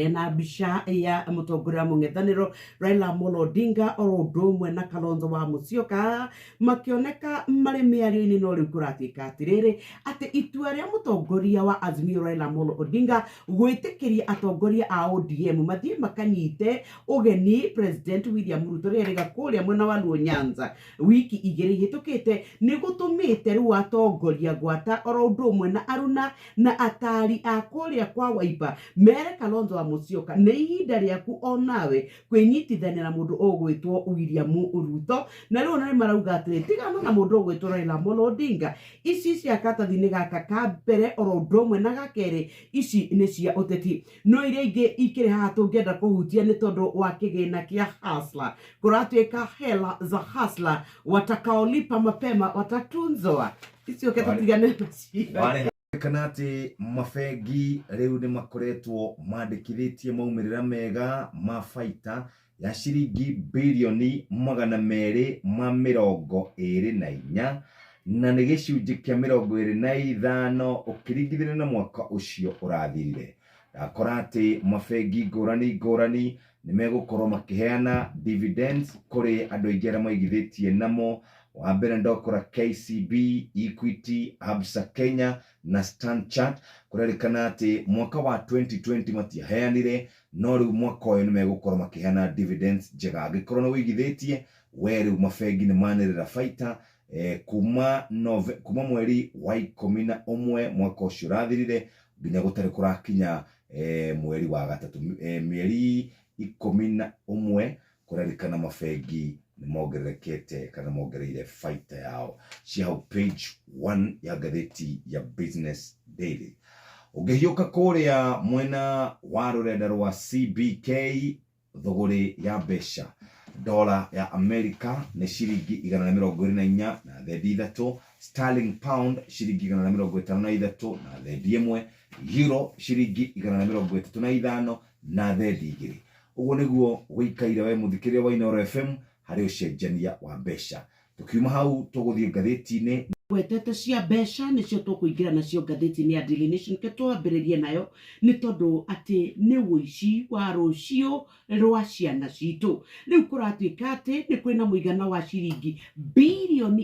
Na mbica ya mũtongoria wa mũng'ethanĩro Raila Amolo Odinga oro ũndũ ũmwe na Kalonzo wa Musyoka makĩoneka marĩ mĩario-inĩ. No rĩu kũratuĩka atĩrĩrĩ, atĩ itua rĩa mũtongoria wa Azimio Raila Amolo Odinga gwĩtĩkĩria atongoria a ODM mathiĩ makanyite ũgeni President William Ruto rĩerĩga kũrĩa mwena wa Luo Nyanza wiki 2 ihĩtũkĩte nĩ gũtũmĩte rĩu atongoria gwata oro ũndũ ũmwe na aruna na atari a kũrĩa kwa Wiper mere Kalonzo wa Musyoka nĩ ihinda rĩaku onawe kwĩnyitithania na mũndũ ũgwĩtwo William Ruto. Na rĩu ona nĩ marauga atĩrĩ, tigana na mũndũ ũgwĩtwo Raila Amolo Odinga. Ici cia karatathi-inĩ gaka ka mbere oro ũndũ ũmwe na ga kerĩ, ici nĩ cia ũteti, no iria ingĩ ikĩrĩ haha tũngĩenda kũhutia nĩ tondũ wa kĩgĩna kĩa Hustler. Kũratuĩka hela za Hustler, watakaolipa mapema watatunzwa. Icio ke tũtigane nacio. Warĩ kana atĩ mabengi rĩu nĩ makoretwo mandĩkithĩtie maumĩrĩra mega ma baita ya ciringi birioni 224, na nĩ gĩcunjĩ kĩa 25 ũkĩringithania na mwaka ũcio ũrathirire. Ndakora atĩ mabengi ngũrani ngũrani nĩ megũkorwo makĩheana dividends kũrĩ andũ aingĩ arĩa maigithĩtie namo. Wa mbere ndokora KCB, Equity, Absa Kenya na Stanchart. Kũrerĩkana atĩ mwaka wa 2020 matiaheanire, no rĩu mwaka ũyũ nĩ megũkorwo makĩheana dividends njega. Angĩkorwo nĩ wĩigithĩtie we, rĩu mabengi nĩ manĩrĩra baita kuma mweri wa 11 mwaka ũcio ũrathirire nginya gũtarĩ kũrakinya mweri wa gatatũ, mĩeri 11, kũrerĩkana mabengi nĩ mongererekete kana mongereire baita yao. Cia hau page 1 ya ngathĩti ya Business Daily. Ũngĩhiũka kũrĩa mwena wa rũrenda rwa CBK, thũgũrĩ ya mbeca, dola ya Amerika nĩ ciringi 124 na thendi 3, sterling pound ciringi 153 na thendi 1, euro ciringi 135 na thendi 2. Ũguo nĩguo gũikaire, we mũthikĩrĩria wa Inooro FM, harĩ ũcenjania wa mbeca. Tukiuma hau tũgũthiĩ ngathĩti-inĩ. Gwetete cia mbeca nĩcio tũkũingĩra nacio ngathĩti-inĩ ya Daily Nation. Ke twambĩrĩrie nayo nĩ tondũ atĩ nĩ ũici wa rũciũ rwa ciana citũ. Rĩu kũratuĩka atĩ nĩ kwĩna mũigana wa ciringi 1.2 birioni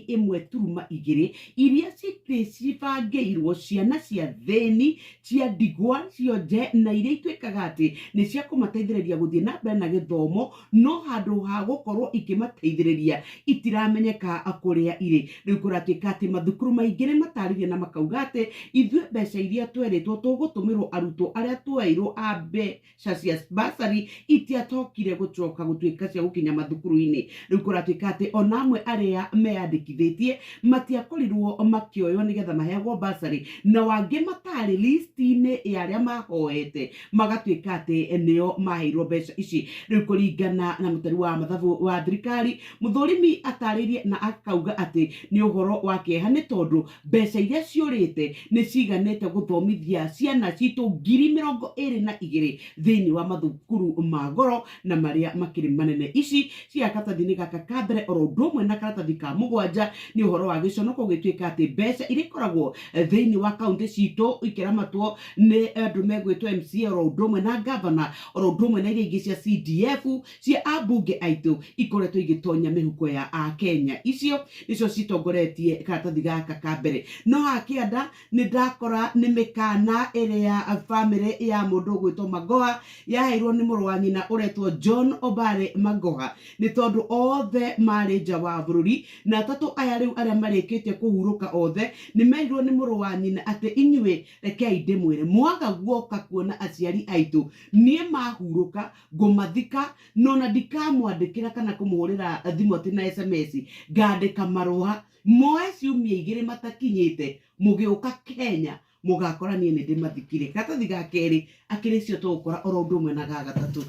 iria cibangĩirwo ciana cia thĩni, cia ndigwa, cionje na iria ituĩkaga atĩ nĩ cia kũmateithĩrĩria gũthiĩ na mbere na gĩthomo, no handũ ha gũkorwo ikĩmateithĩrĩria itiramenyeka kũrĩa irĩ. Rĩu kũratuĩka atĩ mathukuru maingĩ nĩ matarĩria na makauga atĩ ithuĩ mbeca iria twerĩtwo tũgũtũmĩrwo arutwo arĩa tuoeirwo a mbeca cia bursary itiatokire gũcoka gũtuĩka cia gũkinya mathukuru-inĩ. Rĩu kũratuĩka atĩ ona amwe arĩa meyandĩkithĩtie matiakorirwo makĩoywo nĩgetha maheagwo bursary, na wangĩ matarĩ listi-inĩ ya arĩa mahoete magatuĩka atĩ nĩo maheirwo mbeca ici. Rĩu kũringana na mũtari wa mathabu wa thirikari Mũthũrimi atarĩirie na akauga atĩ nĩ ũhoro wa kĩeha nĩ tondũ mbeca iria ciũrĩte nĩ ciganĩte gũthomithia ciana citũ 22,000 thĩinĩ wa mathukuru ma goro na marĩa makĩrĩ manene. Ici cia karatathi-inĩ gaka ka mbere oro ũndũ ũmwe na karatathi ka mũgwanja nĩ ũhoro wa gĩconoko gũgĩtuĩka atĩ mbeca iria ikoragwo thĩinĩ wa kaunti citũ ikĩramatwo nĩ andũ megwĩtwo MCA oro ũndũ ũmwe na gavana oro ũndũ ũmwe na iria ingĩ cia CDF cia ambunge aitũ ikoretwo igĩtonya mĩhuko ya akenya. Icio nĩcio citongoretie karatathi gaka ka mbere. No haha kĩanda nĩ ndakora nĩ mĩkana ĩrĩa bamĩrĩ ya mũndũ ũgwĩtwo Magoha yaheirwo nĩ mũrũ wa nyina ũretwo John Obare Magoha, nĩ tondũ othe marĩ nja wa bũrũri, na atatũ aya rĩu arĩa marĩkĩtie kũhurũka othe nĩ merirwo nĩ mũrũ wa nyina atĩ inyuĩ rekei ndĩmwĩre, mwaga guoka kuona aciari aitũ, niĩ mahurũka ngũmathika, no na ndikamwandĩkĩra kana kũmũhũrĩra thimũ atĩ na SMS, ngandĩka marũa moe ciumia 2 matakinyĩte mũgĩũka Kenya mũgakora niĩ nĩ ndĩmathikire. Karatathi ga kerĩ akĩrĩ cio tũgũkora oro ũndũ ũmwe na ga gatatũ.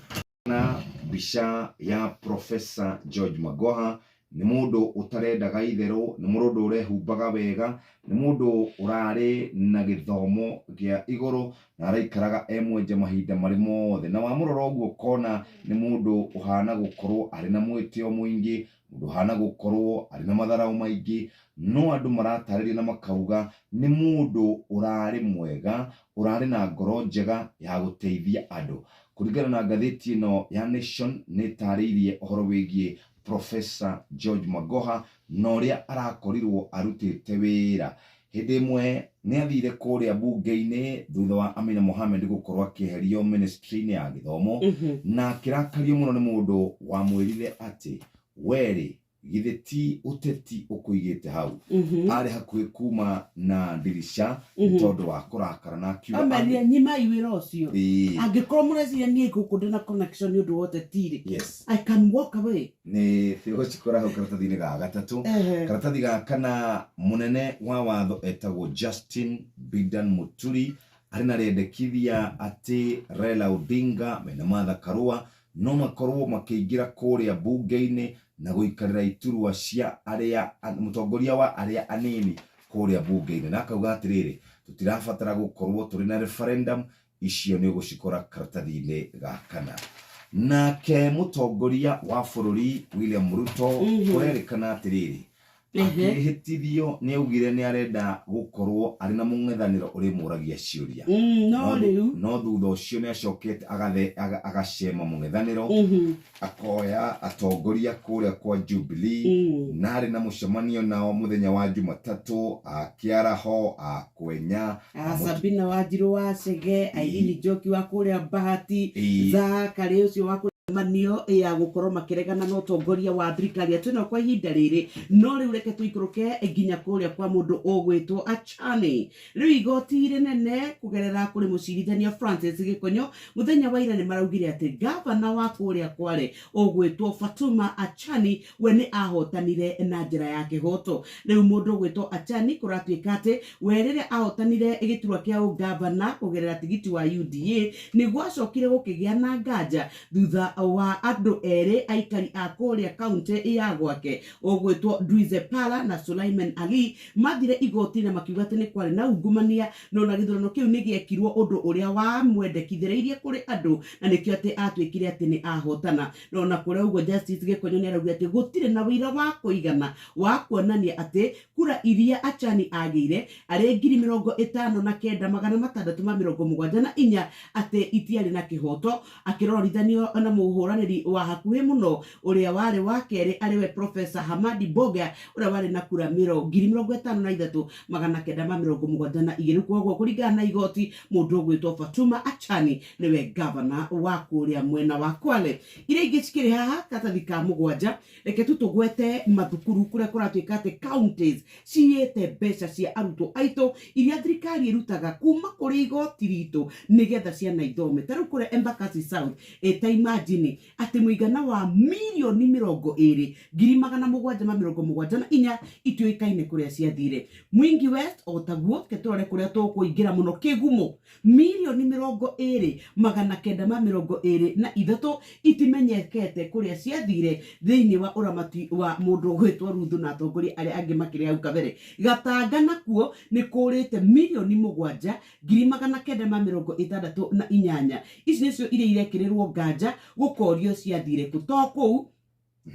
Na mbica ya Professor George Magoha, nĩ mũndũ ũtarendaga itherũ, nĩ mũndũ ũrehumbaga wega, nĩ mũndũ ũrarĩ na gĩthomo gĩa igũrũ na araikaraga e mwenje mahinda marĩ mothe, na wamũrora ũguo ũkona nĩ mũndũ ũhana gũkorwo arĩ na mwĩtĩo mũingĩ, mũndũ ũhana gũkorwo arĩ na matharaũ maingĩ, no andũ maratarĩria na makauga nĩ mũndũ ũrarĩ mwega, ũrarĩ na ngoro njega ya gũteithia andũ. Kũringana na ngathĩti ĩno ya Nation, nĩ ĩtarĩirie ũhoro wĩgiĩ Professor George Magoha na ũrĩa arakorirwo arutĩte wĩra. Hĩndĩ ĩmwe nĩ athire kũrĩa mbunge-inĩ thutha wa Amina Mohamed gũkorwo akĩeherio ministry-inĩ ya gĩthomo, na akĩrakario mũno nĩ mũndũ wamwĩrire atĩ werĩ githĩ ti ũteti ũkũigĩte hau. Arĩ hakuhĩ kuma na ndirica nĩ tondũ wa kũrakara na akiuga Ameria nyimai wĩra ũcio. Ĩĩ. Angĩkorwo mũreciria niĩ gũkũ ndĩ na connection nĩ ũndũ wa ũteti-rĩ, Yes. I can walk away. Nĩ ũgũcikora hau karatathi-inĩ ga gatatũ. Karatathi ga kana, mũnene wa watho etagwo Justin Bidan Muturi arĩ na rĩendekithia atĩ Raila Odinga mena Martha Karua no makorwo makĩingĩra kũrĩa mbunge-inĩ na gũikarĩra iturwa cia arĩa mũtongoria wa arĩa anini kũrĩa mbunge-inĩ, na akauga atĩrĩrĩ, tũtirabatara gũkorwo tũrĩ na referendum. Icio nĩ ũgũcikora karatathi-inĩ ga kana. Nake mũtongoria wa bũrũri William Ruto, kũrerĩkana atĩrĩrĩ, akĩhĩtithio nĩ augire nĩ arenda gũkorwo arĩ na mũng'ethanĩro ũrĩmũragia ciũria. No rĩu No thutha ũcio nĩ acokete agacema mũng'ethanĩro, akoya atongoria kũrĩa kwa Jubilee, na arĩ na mũcemanio nao mũthenya wa Jumatatũ akĩaraho akwenya a Sabina Wanjirũ wa Chege, Irene Njoki wa kũrĩa Bahati, Zakari ũcio wa manio ya gũkorwo makĩregana na ũtongoria wa thirikari atwĩnayo kwa ihinda rĩrĩ. No rĩu reke tũikũrũke nginya kũrĩa kwa mũndũ ũgwĩtwo Achani. Rĩu igoti rĩnene kũgerera kũrĩ mũcirithania Francis Gĩkonyo mũthenya wa ira nĩ maraugire atĩ gavana wa kũrĩa Kwale ũgwĩtwo Fatuma Achani we nĩ ahotanire na njĩra ya kĩhoto. Rĩu mũndũ ũgwĩtwo Achani kũratuĩka atĩ we rĩrĩa ahotanire gĩturwa kĩa ũgavana kũgerera tigiti wa UDA, nĩguo acokire gũkĩgĩa na nganja thutha wa andũ erĩ aikari a kũrĩa kaunti ya gwake ũgwĩtwo Ndwize Pala na Sulaiman Ali mathire igoti na makiuga atĩ nĩ kwarĩ na ungumania, no na gĩthurano kĩu nĩ gĩekirwo ũndũ ũrĩa wamwendekithĩrĩirie kũrĩ andũ, na nĩkĩo atĩ atuĩkire atĩ nĩ ahotana. No na kũrĩa ũguo Justice Gĩkonyo nĩ araugire atĩ gũtirĩ na ũira wa kũigana wa kuonania atĩ kura iria Achani agĩire arĩ 59,674 atĩ itiarĩ na kĩhoto, akĩrorithanio na mũhũranĩri wa hakuhĩ mũno ũrĩa warĩ wa kerĩ arĩ we Professor Hamadi Boga ũrĩa warĩ na kura 53,972. Koguo kũringana na igoti, mũndũ ũgwĩtwo Fatuma Achani nĩwe gavana wa kũrĩa mwena wa Kwale. Iria ingĩ cikĩrĩ haha karatathi ka mũgwanja, reke tu tũgwete mathukuru kũrĩa kũratuĩka atĩ counties ciyĩte mbeca cia arutwo aitũ iria thirikari ĩrutaga kuma kũrĩ igoti ritũ nĩgetha ciana ithome. Ta rĩu kũrĩa Embakasi South, ta imagine atĩ mũigana wa 27,774,000 ituĩkaine kũrĩa ciathire. Mwingi West o taguo, reke tũrore kũrĩa tũkũingĩra mũno, Kĩgumo 20923,000 itimenyekete kũrĩa ciathire thĩinĩ wa ũramati wa mũndũ ũgwĩtwo Ruthu na atongoria arĩa angĩ makĩrĩ hau kabere. Gatanga nakuo nĩ kũrĩte 7,968,000. Ici nĩcio iria irekĩrĩrwo nganja gũkorio ciathire kũ. To kũu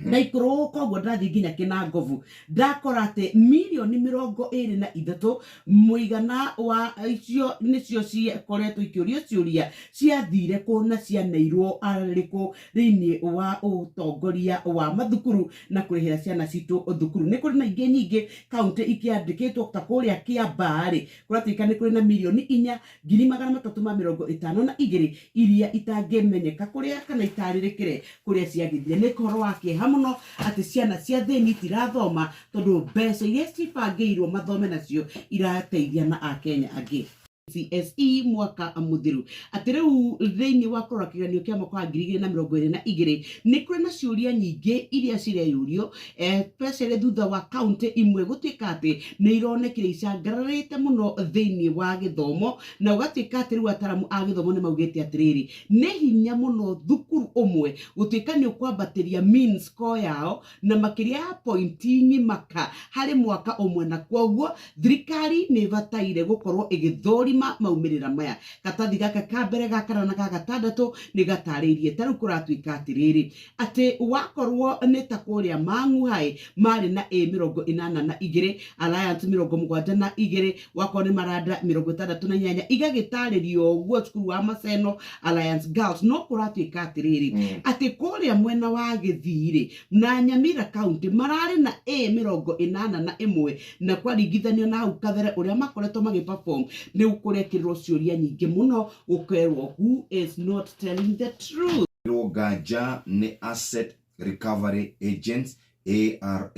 ndaikũrũka ũguo ndathiĩ nginya Kĩnangobu, ndakora atĩ 23,000,000 mũigana wa icio nĩcio cikoretwo ikĩũrio ciũria ciathire kũ na cianeirwo arĩkũ thĩinĩ wa ũtongoria wa mathukuru na kũrĩhĩra ciana citũ thukuru. Nĩ kũrĩ na ingĩ nyingĩ kaunti ikĩandĩkĩtwo ta kũrĩa Kiambaa rĩ, kũratuĩka nĩ kũrĩ na 4,352,000 iria itangĩmenyeka kũrĩa kana itarĩrĩkĩre kũrĩa ciagĩthire. Nĩ ũhoro wa kĩeha mũno atĩ ciana cia thĩni itirathoma tondũ mbeca iria cibangĩirwo mathome nacio irateithia na akenya angĩ. CSE mwaka mũthiru atĩ rĩu thĩinĩ wa kũrora kĩgeranio kĩa mwaka wa 2022 nĩ kũrĩ na ciũria nyingĩ iria cireyũrio, especially thutha wa kaunti imwe gũtuĩka atĩ nĩ ironekire icangararĩte mũno thĩinĩ wa gĩthomo, na ũgatuĩka atĩ rĩu ataramu a gĩthomo nĩ maugĩte atĩrĩrĩ, nĩ hinya mũno thukuru ũmwe gũtuĩka nĩ ũkwambatĩria mean score yao na makĩria ya pointi ng'imaka harĩ mwaka ũmwe, na kwoguo thirikari nĩ ĩbataire gũkorwo ĩgĩthũrima Gũthima maumĩrĩra maya, katathi gaka ka mbere, ga kana na ga gatandatũ nĩ gatarĩirie. Ta rĩu kũratuĩka atĩrĩrĩ, atĩ wakorwo nĩ ta kũrĩa Mang'u High marĩ na A 82, Alliance 72, wakorwo nĩ Maranda 68, igagĩtarĩrio ũguo cukuru wa Maseno, Alliance Girls. No kũratuĩka atĩrĩrĩ, atĩ kũrĩa mwena wa Gĩthii-rĩ na Nyamira County mararĩ na A 81, na kwaringithanio na hau kabere ũrĩa makoretwo magĩ perform, rĩu kũrekĩrĩrwo ciũria nyingĩ mũno, gũkerwo who is not telling the truth. Nganja nĩ Asset Recovery Agents ARA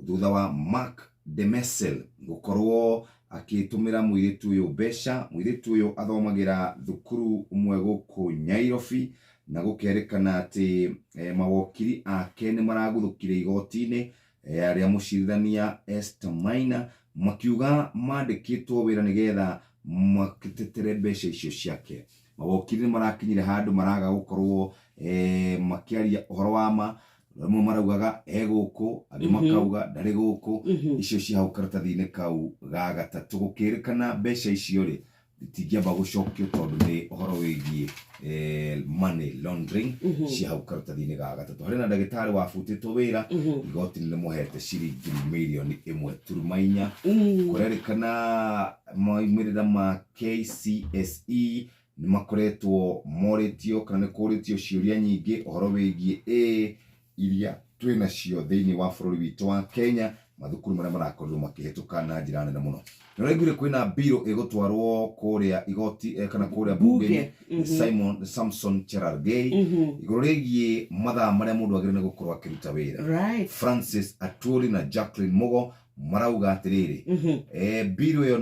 thutha wa Mark Demesel gũkorwo akĩtũmĩra mũirĩtu ũyũ mbeca. Mũirĩtu ũyũ athomagĩra thukuru ũmwe gũkũ Nyairobi, na gũkerĩkana atĩ mawokiri ake nĩ maraguthũkire igoti-inĩ rĩa mũcirithania Esther Maina, makiuga mandĩkĩtwo wĩra nĩgetha makĩtetere mbeca icio ciake. Mawokiri nĩ marakinyire handũ maraga gũkorwo makĩaria ũhoro wa ma. Amwe maraugaga e gũkũ, angĩ makauga ndarĩ gũkũ. Icio ci hau karatathi-inĩ kau ga gatatũ, gũkĩrĩkana mbeca icio rĩ itingĩamba gũcokio tondũ nĩ ũhoro wĩgiĩ money laundering. Ci hau karatathi-inĩ ga gatatũ. Harĩ na ndagĩtarĩ wabutĩtwo wĩra, igoti nĩ rĩmũhete ciringi mirioni 1.4. Kũrerĩkana maumĩrĩra ma KCSE nĩ makoretwo morĩtio kana nĩ kũrĩtio ciũria nyingĩ ũhoro wĩgiĩ A iria twĩ nacio thĩinĩ wa bũrũri witũ wa Kenya, mathukuru marĩa marakorirwo makĩhĩtũka na njĩra nene mũno. Nĩ ũraiguire kwĩna mbirũ ĩgũtwarwo kũrĩa igoti kana kũrĩa bunge-inĩ Simon Samson Cherargei igũrũ rĩgiĩ mathaa marĩa mũndũ agĩrĩire nĩ gũkorwo akĩruta wĩra. Francis Atwoli na Jacqueline Mugo marauga atĩrĩrĩ, mbirũ ĩyo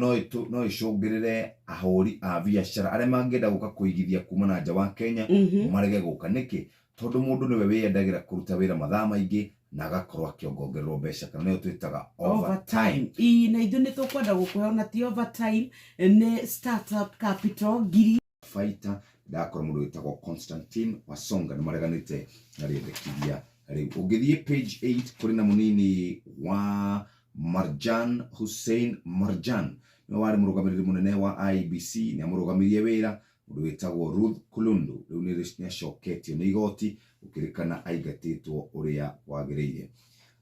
no ĩcũngĩrĩre ahũri a biacara arĩa mangĩenda gũka kũigithia kuma na nja wa Kenya marege gũka. Nĩkĩ? Tondũ mũndũ nĩwe wĩyendagĩra kũruta wĩra mathaa maingĩ na agakorwo akĩongongererwo mbeca, kana nĩyo twĩtaga overtime. Ii, na ithuĩ nĩ tũkwenda gũkũhe ona ti overtime, nĩ startup capital ngiri Fighter ndakora mũndũ wĩtagwo Constantine Wasonga nĩ mareganĩte na rĩendekithia rĩu. Ũngĩthiĩ page 8, kũrĩ na mũnini wa Marjan Hussein Marjan, nĩwe warĩ mũrũgamĩrĩri mũnene wa IEBC, nĩ amũrũgamirie wĩra mũndũ wĩtagwo Ruth Kulundu. Rĩu nĩ acoketio nĩ igoti, gũkĩrĩkana aingatĩtwo ũrĩa wagĩrĩire.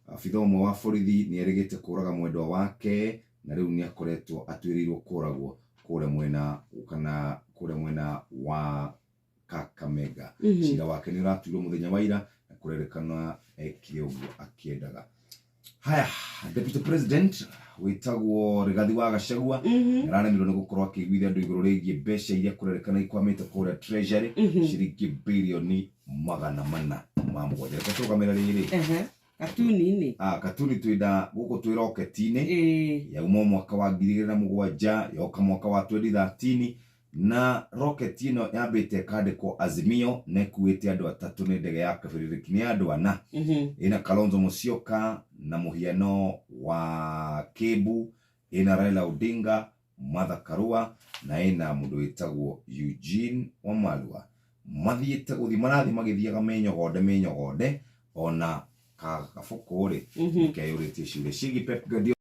Abitha ũmwe wa borithi nĩ erĩgĩte kũraga mwendwa wake, na rĩu nĩ akoretwo atuĩrĩirwo kũragwo kũrĩa mwena kana kũrĩa mwena wa Kakamega. Cira wake nĩ ũratuirwo mũthenya wa ira, na kũrerĩkana ekire ũguo akĩendaga. Haya, Deputy President wĩtagwo Rigathi wa Gachagua araremirwo nĩ gũkorwo akĩiguithia andũ igũrũ rĩgiĩ mbeca iria kũrerĩkana ikwamĩte kũrĩa Treasury, ciringi birioni 407. Reke tũrũgamĩre rĩrĩ. Ehe, katuni-inĩ. Ah, katuni twĩnda gũkũ twĩ roketi-inĩ. Yauma mwaka wa 2007, yoka mwaka wa 2013, na roketi ĩno yambĩte ĩkandĩkwo Azimio na ĩkuĩte andũ atatũ. Nĩ ndege ya kabĩrĩrĩki, nĩ andũ ana. Ĩna Kalonzo Musyoka na mũhiano wa Kĩmbu, ĩna Raila Odinga, Martha Karua, na ĩna mũndũ wĩtagwo Eugene Wamalwa. Mathiĩte gũthiĩ, marathiĩ magĩthiaga menyogonde menyogonde, ona kagabũkũ rĩ keyũrĩtie ciũria ciĩgiĩ Pep Guardiola.